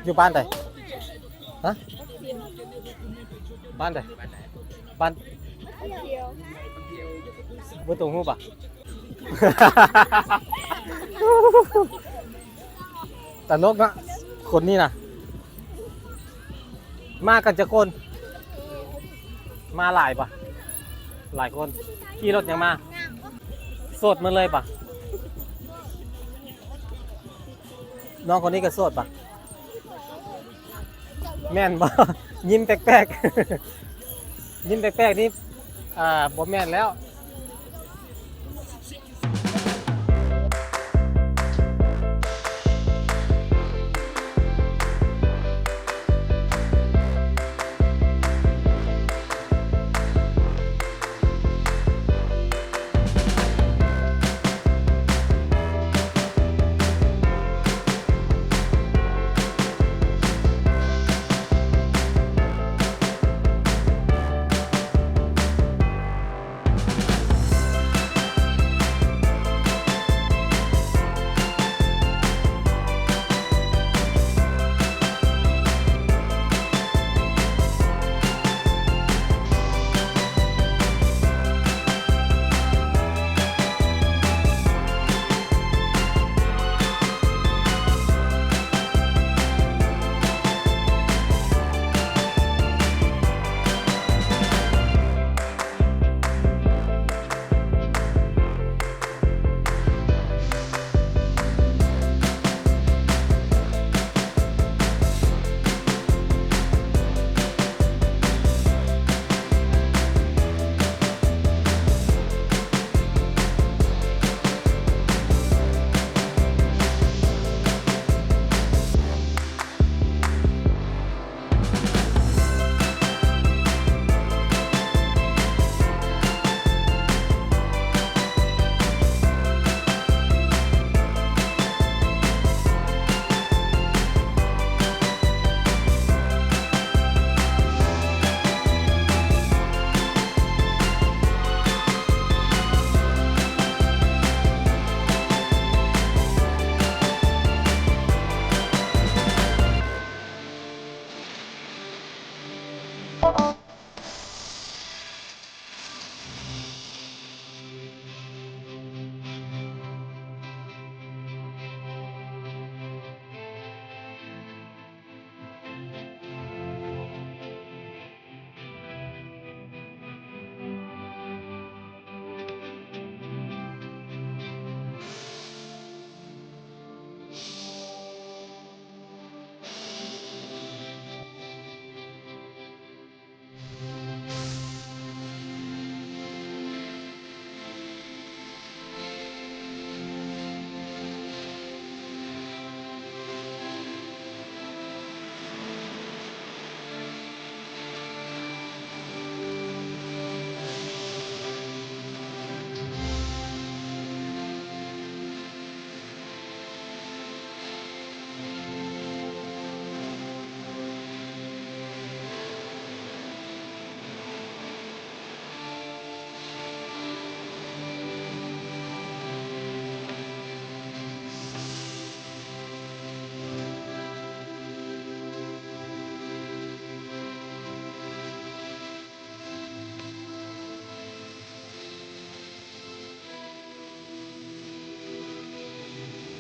ຢູ່ບ້ານໃດ? ຮະ? ບ້ານໃດ? ບ້ານ ບໍ່ຕົງຮູ້ປະ? ຕະຫຼົກເນາະ ຄົນນີ້ນະ. ມາກັນຈັກຄົນ? ມາຫຼາຍປະ? ຫຼາຍຄົນ. ຂີ່ລົດຫຍັງມາ? ໂສດໝົດເລີຍປະ? ນ້ອງຄົນນີ້ກໍໂສດປະ? ແມ່ນບໍ່? ຍິ້ມແປກໆ ຍິ້ມແປກໆນີ້ ອ່າ ບໍ່ແມ່ນແລ້ວ.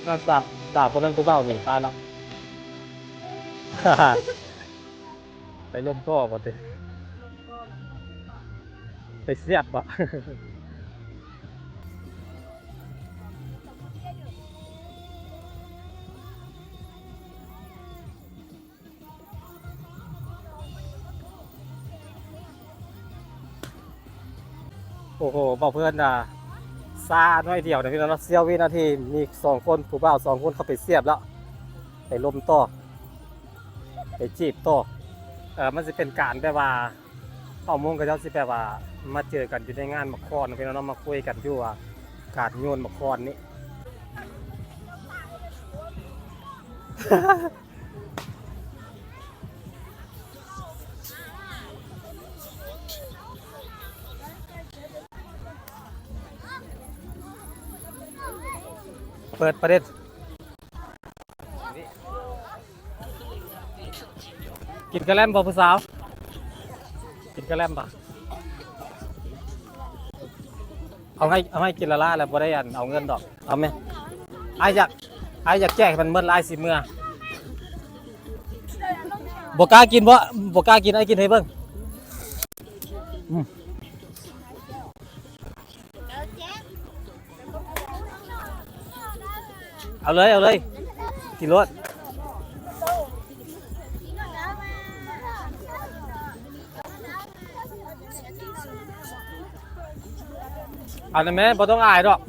ໜ້າຕາ ຕາຄົນນັ້ນຜູ້ບ່າວນີ້ຕາຍເນາະ. ໄປລົມທໍ່ບໍ່ຕິ? ໄປສຽບບໍ່? ໂອ້ໂຫ ເວົ້າເພິ່ນນະ ຊ້າໜ້ອຍດຽວນະພີ່ນ້ອງເນາະ ສ່ຽວວິນາທີ ມີສອງຄົນ ຜູ້ບ່າວສອງຄົນເຂົ້າໄປສຽບແລ້ວ ໄປລົມຕໍ່ ໄປຈີບຕໍ່. ເອີ ມັນຊິເປັນການແບບວ່າ ເກົ້າໂມງເຂົາເຈົ້າຊິແບບວ່າມາເຈີກັນຢູ່ໃນງານໝາກຄອນເນາະ ພີ່ນ້ອງເນາະ ມາຄຸຍກັນຢູ່ວ່າການໂຍນໝາກຄອນນີ້. ເປີດປະເດັນ. ກິນກະແລັມບໍ່ຜູ້ສາວ? ກິນກະແລັມບໍ່? ເອົາໃຫ້ ເອົາໃຫ້ກິນລະລາແລ້ວ ບໍ່ໄດ້ອັນເອົາເງິນດອກ. ເອົາແມະ. ອ້າຍຢາກ ອ້າຍຢາກແຈກໃຫ້ມັນໝົດລະ ອ້າຍຊິເມືອ. ບໍ່ກ້າກິນບໍ່? ບໍ່ກ້າກິນ ອ້າຍກິນໃຫ້ເບິ່ງ. ອືມ. ເອົາເລີຍ ເອົາເລີຍ ກິນໂລດ. ເອົານະແມ່ ບໍ່ຕ້ອງອາຍດອກ.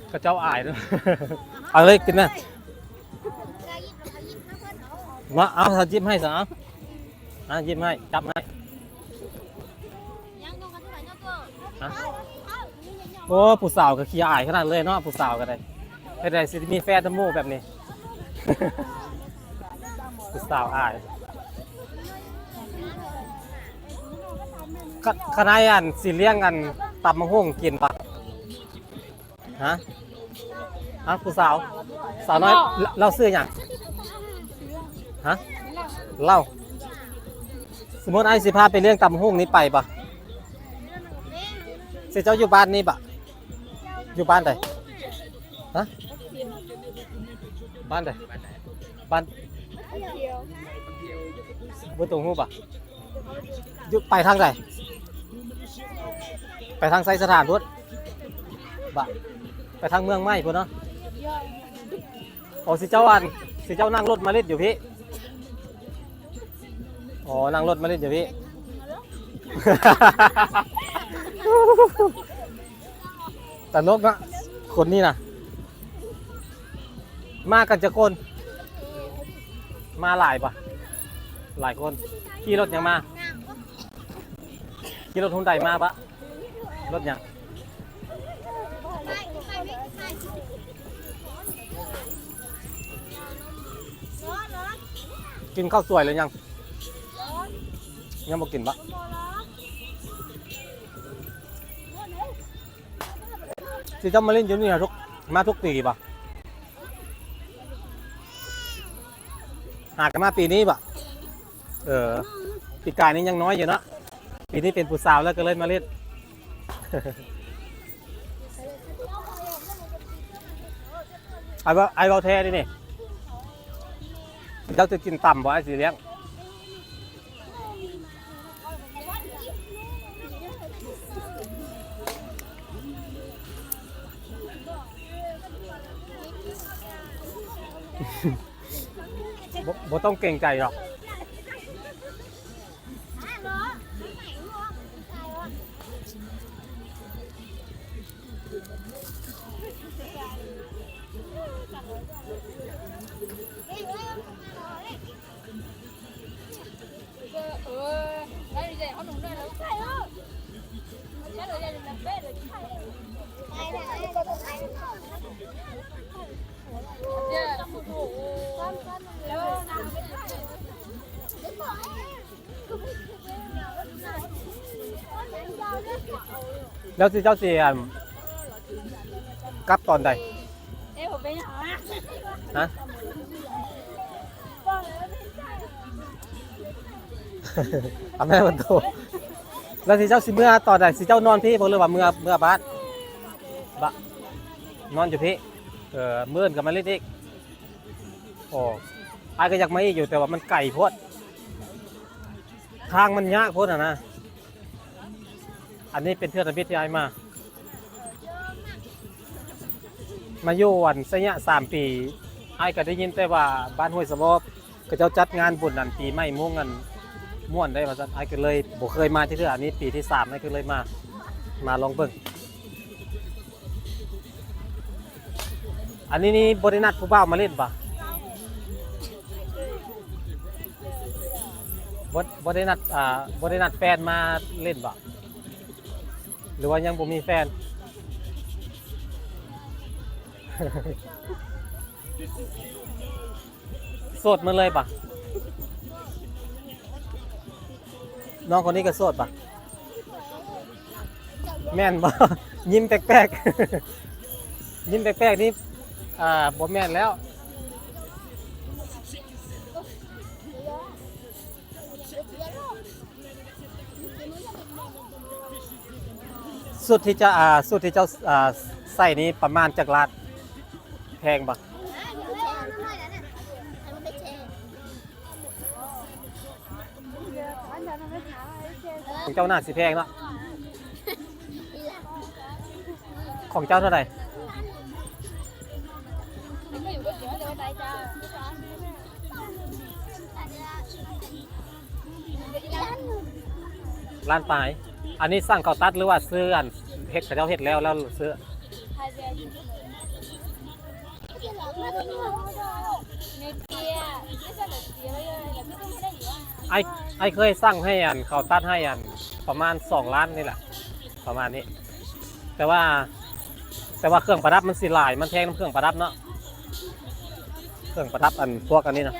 ເຂົາເຈົ້າອາຍເນາະ. ເອົາເລີຍ ກິນນະ. ມາ ເອົາ ເອົາ ຫຍິບໃຫ້ຊະ ເອົາ ຫຍິບໃຫ້ ຈັບໃຫ້. ຮະ? ໂອ້ ຜູ້ສາວກໍຂີ້ອາຍຂະໜາດເລີຍເນາະ ຜູ້ສາວກໍໄດ້. ເຮັດໃດຊິມີແຟນນຳໝູ່ແບບນີ້? ຜູ້ສາວອາຍ. ຂະ ຂະນາຍອັນຊິລ້ຽງອັນຕຳບັກຫຸ່ງກິນບໍ່? ຮະ? ຮະ? ຜູ້ສາວ ສາວນ້ອຍ ລາວ ລາວຊື່ຫຍັງ? ຮະ? ລາວ. ສົມມຸດອ້າຍຊິພາໄປລ້ຽງຕຳບັກຫຸ່ງນີ້ ໄປບໍ່? ຊິເຈົ້າຢູ່ບ້ານນີ້ບໍ່? ຢູ່ບ້ານໃດ? ຮະ? ບ້ານໃດ? ບ້ານ ບໍ່ຕ້ອງຮູ້ບໍ່? ຢູ່ ໄປທາງໃດ? ໄປທາງໄຊສະຖານພຸ້ນບໍ່? ໄປທາງເມືອງໃໝ່ພຸ້ນເນາະ. ໂອ ຊິເຈົ້າອັນ ຊິເຈົ້ານັ່ງລົດມາຫຼິ້ນຢູ່ພີ້. ອໍ ນັ່ງລົດມາຫຼິ້ນຢູ່ພີ້. ຕະຫຼົກເນາະ ຄົນນີ້ນະ. ມາກັນຈັກຄົນ? ມາຫຼາຍບໍ່? ຫຼາຍຄົນ. ຂີ່ລົດຫຍັງມາ? ຂີ່ລົດຮຸນໄດມາປະ? ລົດຫຍັງ? ກິນເຂົ້າສວຍແລ້ວຍັງ? ຍັງບໍ່ກິນປະ? ຊິເຈົ້າມາຫຼິ້ນຢູ່ນີ້ຫາທຸກ ມາທຸກປີບໍ່? ຫາກັນມາປີນີ້ບໍ່? ເອີ ປີກາຍນີ້ຍັງນ້ອຍຢູ່ເນາະ ປີນີ້ເປັນຜູ້ສາວແລ້ວກໍເລີຍມາຫຼິ້ນ. ອ້າຍເວົ້າ ອ້າຍເວົ້າແທ້ເດ້ນີ້. ເຈົ້າຈະກິນຕຳບໍ່? ອ້າຍຊິລ້ຽງ. ບໍ່ ບໍ່ຕ້ອງເກງໃຈດອກ. ແລ້ວຊິເຈົ້າຊິ ອັນ ກັບຕອນໃດ? ຮະ? ອາ ແມ່ນບໍ່ໂຕ. ແລ້ວຊິເຈົ້າຊິເມືອຕອນໃດ? ຊິເຈົ້ານອນພີ້ບໍ່ ຫຼືວ່າເມືອ ເມືອບ້ານ? ບະ ນອນຢູ່ພີ້. ເອີ ມື້ອື່ນກໍມາຫຼິ້ນອີກ. ໂອ້ ອ້າຍກໍຢາກມາອີກຢູ່ ແຕ່ວ່າມັນໄກໂພດ ທາງມັນຍາກໂພດຫັ້ນນະ. ອັນນີ້ເປັນເທື່ອທຳອິດທີ່ອ້າຍມາ ມາຢູ່ອັນໄຊຍະສາມປີ. ອ້າຍກໍໄດ້ຍິນແຕ່ວ່າບ້ານຫ້ວຍສະໝໍ ເຂົາເຈົ້າຈັດງານບຸນອັນປີໃໝ່ມຸ້ງ ອັນມ່ວນໄດ໋ວ່າຊັ້ນ. ອ້າຍກໍເລີຍບໍ່ເຄີຍມາຈັກເທື່ອ ອັນນີ້ປີທີສາມ ອ້າຍກໍເລີຍມາ ມາລອງເບິ່ງ. ອັນນີ້ນີ້ບໍ່ໄດ້ນັດຜູ້ບ່າວມາຫຼິ້ນບໍ່? ບໍ່ ບໍ່ໄດ້ນັດ ອ່າ ບໍ່ໄດ້ນັດແຟນມາຫຼິ້ນບໍ່? ຫຼືວ່າຍັງບໍ່ມີແຟນ? ໂສດໝົດເລີຍບໍ່? ນ້ອງຄົນນີ້ກໍໂສດປະ? ແມ່ນບໍ່? ຍິ້ມແປກໆ. ຍິ້ມແປກໆນີ້ ອ່າ ບໍ່ແມ່ນແລ້ວ. ຊຸດທີ່ເຈົ້າ ອ່າ ຊຸດທີ່ເຈົ້າ ອ່າ ໃສ່ນີ້ປະມານຈັກລ້ານ? ແພງບໍ່? ຂອງເຈົ້າໜ້າຊິແພງເນາະ. ຂອງເຈົ້າເທົ່າໃດ? ລ້ານປາຍ. ອັນນີ້ສັ່ງເຂົາຕັດ ຫຼືວ່າຊື້ອັນເຮັດ ເຂົາເຈົ້າເຮັດແລ້ວ ແລ້ວຊື້? ອ້າຍ ອ້າຍເຄີຍສັ່ງໃຫ້ອັນເຂົາຕັດໃຫ້ອັນປະມານສອງລ້ານນີ້ແຫຼະ ປະມານນີ້. ແຕ່ວ່າ ແຕ່ວ່າເຄື່ອງປະດັບມັນຊິຫຼາຍ ມັນແພງນຳເຄື່ອງປະດັບເນາະ ເຄື່ອງປະດັບອັນພວກອັນນີ້ນະ.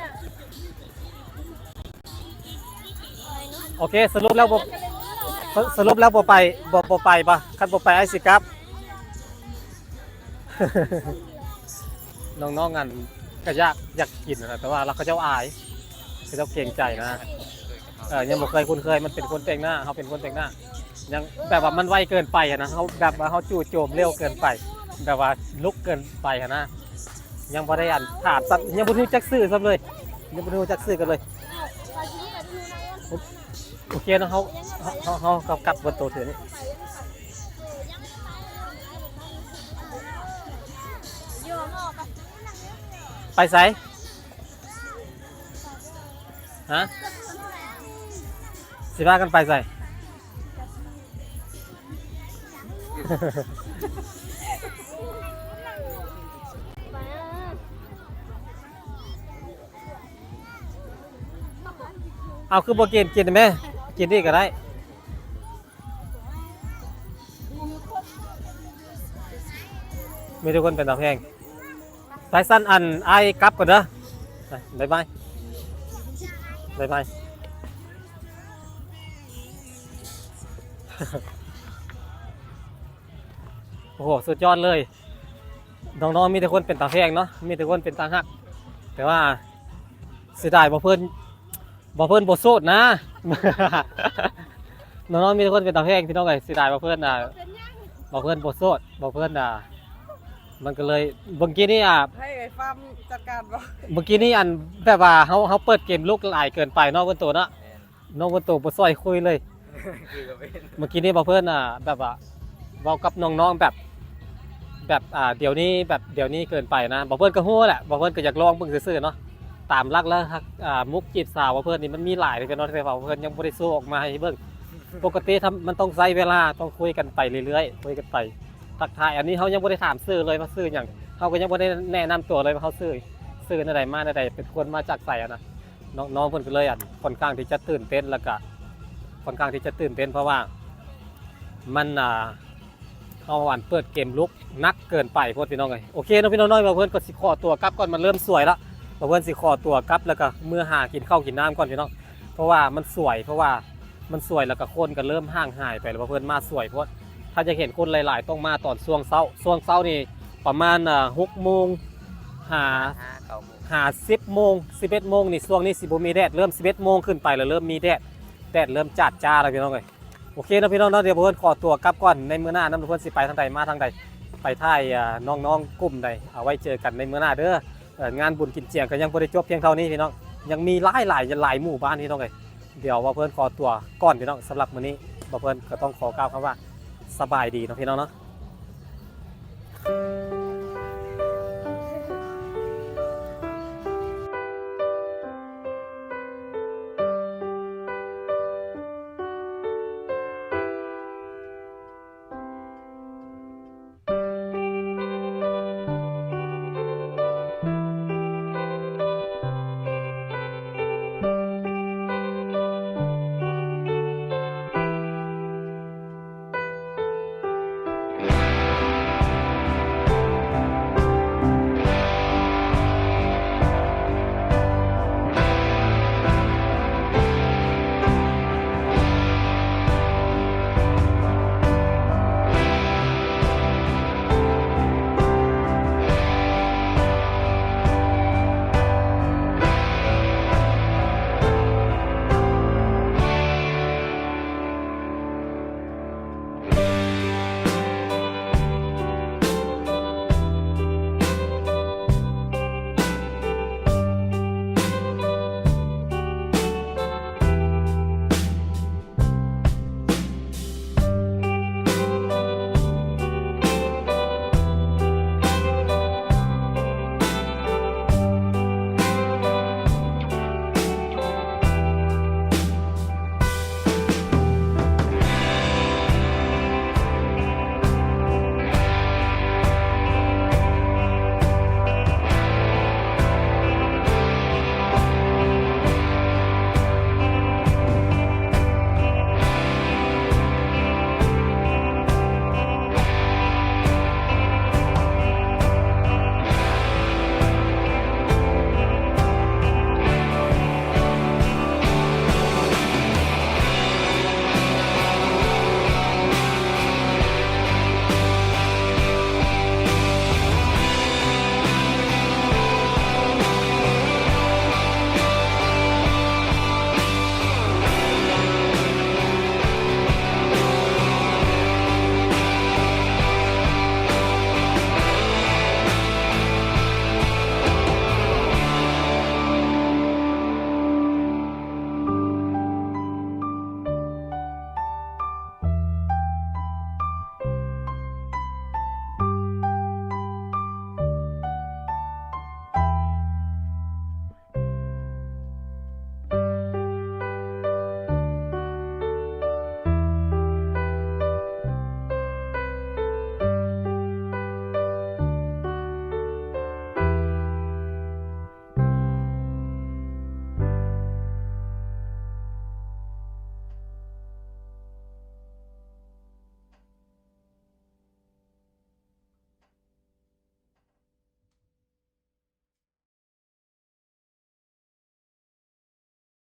ໂອເຄ ສະຫຼຸບແລ້ວບໍ່ ສະ ສະຫຼຸບແລ້ວບໍ່ໄປ ບໍ່ ບໍ່ໄປບໍ່? ຄັນບໍ່ໄປ ອ້າຍຊິກັບ. ນ້ອງໆ ອັນ ກະຢາກ ຢາກກິນນະ ແຕ່ວ່າລາວ ເຂົາເຈົ້າອາຍ ເຂົາເຈົ້າເກງໃຈນະ. ເອີ ຍັງບໍ່ເຄີຍຄຸ້ນເຄີຍ ມັນເປັນຄົນແປກໜ້າ ເຮົາເປັນຄົນແປກໜ້າ ຍັງແບບວ່າມັນໄວເກີນໄປຫັ້ນນະ ເຮົາແບບວ່າເຮົາຈູ່ໂຈມເລັວເກີນໄປ ແບບວ່າລຸກເກີນໄປຫັ້ນນະ. ຍັງບໍ່ໄດ້ອັນຖາມຊ້ຳ ຍັງບໍ່ຮູ້ຈັກຊື່ຊ້ຳເລີຍ ຍັງບໍ່ຮູ້ຈັກຊື່ກັນເລີຍ. ໂອເຄເນາະ ເຮົາ ເຮົາ ເຮົາ ເຮົາກັບເບິດໂຕເທື່ອນີ້. ໄປໃສ? ຮະ? ຊິພາກັນໄປໃສ? ເອົາ ຄືບໍ່ກິນ? ກິນແມ່ ກິນອີກກໍໄດ້. ມີແຕ່ຄົນເປັນຕາແພງ. ໄປຊັ້ນ ອັນ ອ້າຍກັບກ່ອນເດີ. ບາຍບາຍ ບາຍບາຍ. ໂອ້ໂຫ ສຸດຍອດເລີຍ ນ້ອງໆ ມີແຕ່ຄົນເປັນຕາແພງເນາະ ມີແຕ່ຄົນເປັນຕາຮັກ ແຕ່ວ່າເສຍດາຍບໍ່ເພິ່ນ ບໍ່ເພິ່ນບໍ່ໂສດນະ. ນ້ອງໆ ມີແຕ່ຄົນເປັນຕາແພງ ພີ່ນ້ອງເອີຍ ເສຍດາຍບໍ່ເພິ່ນ ອ່າ ບໍ່ເພິ່ນບໍ່ໂສດ ບໍ່ເພິ່ນ ອ່າ ມັນກໍເລີຍ ເມື່ອກີ້ນີ້ ອ່າ ໃຫ້ໄອ້ຟາມຈັດການບໍ່? ເມື່ອກີ້ນີ້ ອັນ ແບບວ່າເຮົາ ເຮົາເປີດເກມລຸກຫຼາຍເກີນໄປເນາະ ເພິ່ນໂຕເນາະ. ນ້ອງເພິ່ນໂຕບໍ່ຊ່ອຍຄຸຍເລີຍ. ຄືກໍເປັນ ເມື່ອກີ້ນີ້ບໍ່ເພິ່ນ ອ່າ ແບບວ່າເວົ້າກັບນ້ອງໆ ແບບ ແບບ ອ່າ ດຽວນີ້ ແບບດຽວນີ້ເກີນໄປນະ. ບໍ່ເພິ່ນກໍຮູ້ແຫຼະ ບໍ່ເພິ່ນກໍຢາກລອງເບິ່ງຊື່ໆເນາະ. ຕາມຫຼັກແລ້ວ ອ່າ ມຸກຈີບສາວບໍ່ເພິ່ນນີ້ມັນມີຫຼາຍເທື່ອເນາະ ແຕ່ວ່າບໍ່ເພິ່ນຍັງບໍ່ໄດ້ໂຊອອກມາໃຫ້ເບິ່ງ. ປົກກະຕິມັນຕ້ອງໃຊ້ເວລາ ຕ້ອງຄຸຍກັນໄປເລື້ອຍໆ ຄຸຍກັນໄປ ທັກທາຍ. ອັນນີ້ເຮົາຍັງບໍ່ໄດ້ຖາມຊື່ເລີຍວ່າຊື່ຫຍັງ ເຮົາກໍຍັງບໍ່ໄດ້ແນະນຳຕົວເລີຍວ່າເຮົາຊື່ ຊື່ແນວໃດ ມາແນວໃດ ເປັນຄົນມາຈາກໃສຫັ້ນນະ. ນ້ອງ ນ້ອງເພິ່ນກໍເລີຍ ອັນ ຂ້ອນຂ້າງທີ່ຈະຕື່ນເຕັ້ນ ແລ້ວກະຂ້ອນຂ້າງທີ່ຈະຕື່ນເຕັ້ນ ເພາະວ່າມັນ ອ່າ ເຮົາ ອັນ ເປີດເກມລຸກໜັກເກີນໄປໂພດ ພີ່ນ້ອງເອີຍ. ໂອເຄເນາະ ພີ່ນ້ອງເນາະ ບ່າວເພິ່ນກໍຊິຂໍຕົວກັບກ່ອນ ມັນເລີ່ມສວຍລະ ບ່າວເພິ່ນຊິຂໍຕົວກັບ ແລ້ວກະເມືອຫາກິນເຂົ້າກິນນ້ຳກ່ອນ ພີ່ນ້ອງ ເພາະວ່າມັນສວຍ ເພາະວ່າມັນສວຍ ແລ້ວກະຄົນກໍເລີ່ມຫ່າງຫາຍໄປແລ້ວ ບ່າວເພິ່ນມາສວຍໂພດ. ຖ້າຢາກເຫັນຄົນຫຼາຍໆ ຕ້ອງມາຕອນຊ່ວງເຊົ້າ ຊ່ວງເຊົ້ານີ້ປະມານ ອ່າ ຫົກໂມງ ຫາ ຫາ ເກົ້າໂມງ ຫາ ສິບໂມງ ສິບເອັດໂມງນີ້ ຊ່ວງນີ້ຊິບໍ່ມີແດດ ເລີ່ມສິບເອັດໂມງຂຶ້ນໄປແລ້ວເລີ່ມມີແດດ ແດດເລີ່ມຈາດຈ້າແລ້ວ ພີ່ນ້ອງເອີຍ. ໂອເຄເນາະ ພີ່ນ້ອງເນາະ ດຽວເພິ່ນຂໍຕົວກັບກ່ອນ ໃນມື້ໜ້ານຳເພິ່ນຊິໄປທາງໃດມາທາງໃດ ໄປຖ່າຍ ອ່າ ນ້ອງໆກຸ່ມໃດ ເອົາໄວ້ເຈີກັນໃນມື້ໜ້າເດີ. ເອີ ງານບຸນກິນຈຽງກໍຍັງບໍ່ໄດ້ຈົບພຽງເທົ່ານີ້ ພີ່ນ້ອງ ຍັງມີຫຼາຍໆ ຫຼາຍໝູ່ບ້ານ ພີ່ນ້ອງເອີຍ. ດຽວບ່າວເພິ່ນຂໍຕົວກ່ອນ ພີ່ນ້ອງ ສຳລັບມື້ນີ້ບ່າວເພິ່ນກໍຕ້ອງຂໍກ່າວຄຳວ່າສະບາຍດີເນາະ ພີ່ນ້ອງເນາະ.